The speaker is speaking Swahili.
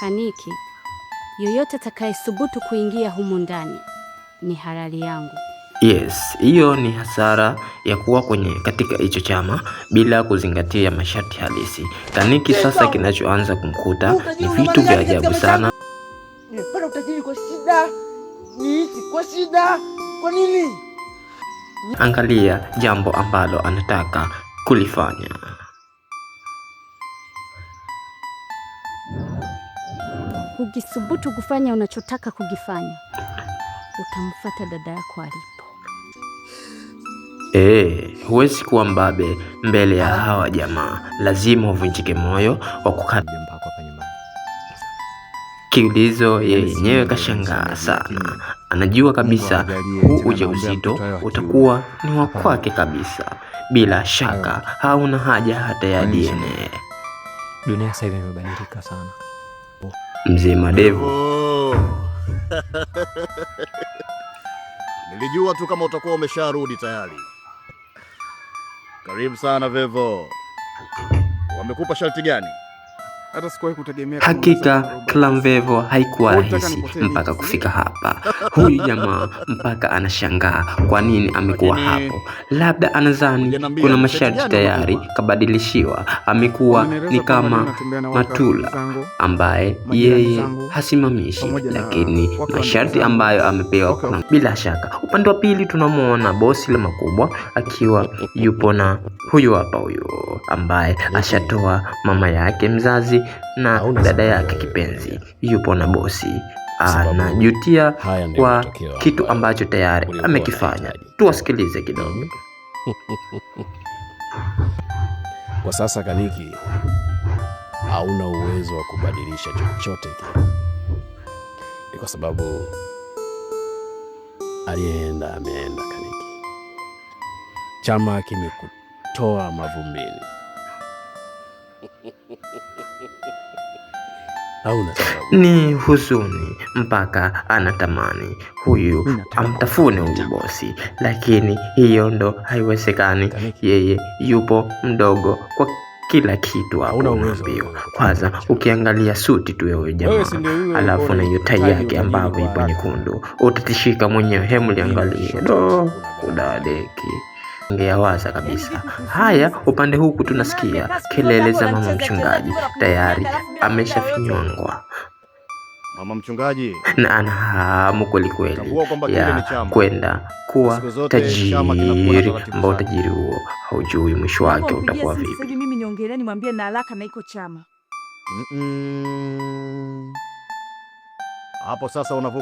Kaniki, yoyote atakayesubutu kuingia humu ndani ni halali yangu. Yes, hiyo ni hasara ya kuwa kwenye katika hicho chama bila kuzingatia masharti halisi. Kaniki sasa kinachoanza kumkuta ni vitu vya ajabu sana. Nimepata utajiri kwa shida, niishi kwa shida. Kwa nini? Angalia jambo ambalo anataka kulifanya. Ukisubutu kufanya unachotaka kukifanya, utamfuata dada yako alipo. Huwezi kuwa mbabe mbele ya hawa jamaa, lazima uvunjike moyo wa kukata Mjomba wako hapa nyumbani. Kiulizo yeye Yaani yenyewe sijui kashangaa niseme sana, lakini anajua Mungu kabisa awajalie huu tena, naombea ujauzito mtoto awe wa kiume. utakuwa ni wa Hapana, kwake kabisa, bila hayo shaka hauna haja hata ya kwa nini DNA. shemeji? Dunia sasa hivi imebadilika sana. Mzee Madevu Vevo. Nilijua tu kama utakuwa umesharudi tayari. Karibu sana Vevo. Wamekupa sharti gani? Hata sikuwahi kutegemea kama unaweza Hakika kuwa robot. Clamvevo haikuwa Wewe unataka rahisi nipotee mimi, mpaka si kufika ndio? hapa. Huyu jamaa mpaka anashangaa kwa nini amekuwa Lakini hapo. Labda anadhani hujaniambia kuna ni sharti masharti gani tayari wamekupa? kabadilishiwa, amekuwa ni Wamenieleza kwamba niwe kama natembea na wake wa rafiki Matula zangu, ambaye majirani yeye zangu, hasimamishi, pamoja na lakini wake wa ndugu masharti zangu, ambayo amepewa wake wa kuna bila shaka. Upande wa pili tunamwona bosi la makubwa akiwa yupo na huyu hapa huyu ambaye Kaniki, ashatoa mama yake mzazi na hauna dada sababu ya yake wewe kipenzi, kulia, yupo na bosi kwa sababu anajutia haya ndiyo kwa matokeo kitu ambayo ambacho tayari ulikuwa amekifanya. unahitaji. Tuwasikilize kidogo. Kwa sasa Kaniki, hauna uwezo wa kubadilisha chochote kile, ni kwa sababu aliyeenda ameenda. Kaniki, chama kimekutoa mavumbini, hauna sababu. Ni huzuni mpaka anatamani huyu Mimi nataka amtafune kuondoka huyu chama. bosi, lakini hiyo ndo haiwezekani. Kaniki, Yeye yupo mdogo kwa kila kitu hapo, hauna uwezo unaambiwa. wewe kutoa Kwanza chama. ukiangalia suti tu ya huyu Wewe jamaa, si ndio yule ulikuwa alafu na hiyo tai unahitaji yake utajiri ambavyo kwa ipo haraka? nyekundu, utatishika mwenyewe. Hemu Hii ni liangalie, shortcut, do una gharama. udadeki ngeyawaza Yaani kabisa. vipi kuhusu mimi Haya, sasa? upande huku Jamaa tunasikia amekaa siku zote kelele hapo za mama unanichezea chezea mchungaji, tu bila kuniambia, tayari alafu bila kuniambia yoyote. ameshafinywangwa Mama mchungaji, na ana hamu kwelikweli tambua kwamba kile ni ya chama. kwenda kuwa Siku zote chama kinakuwa na tajiri, taratibu ambao zake. utajiri huo haujui mwisho Naomba wake umpigie utakuwa simu sasa vipi. hivi mimi niongelee, nimwambie na haraka na iko chama. Mm-mm. Hapo sasa unavuka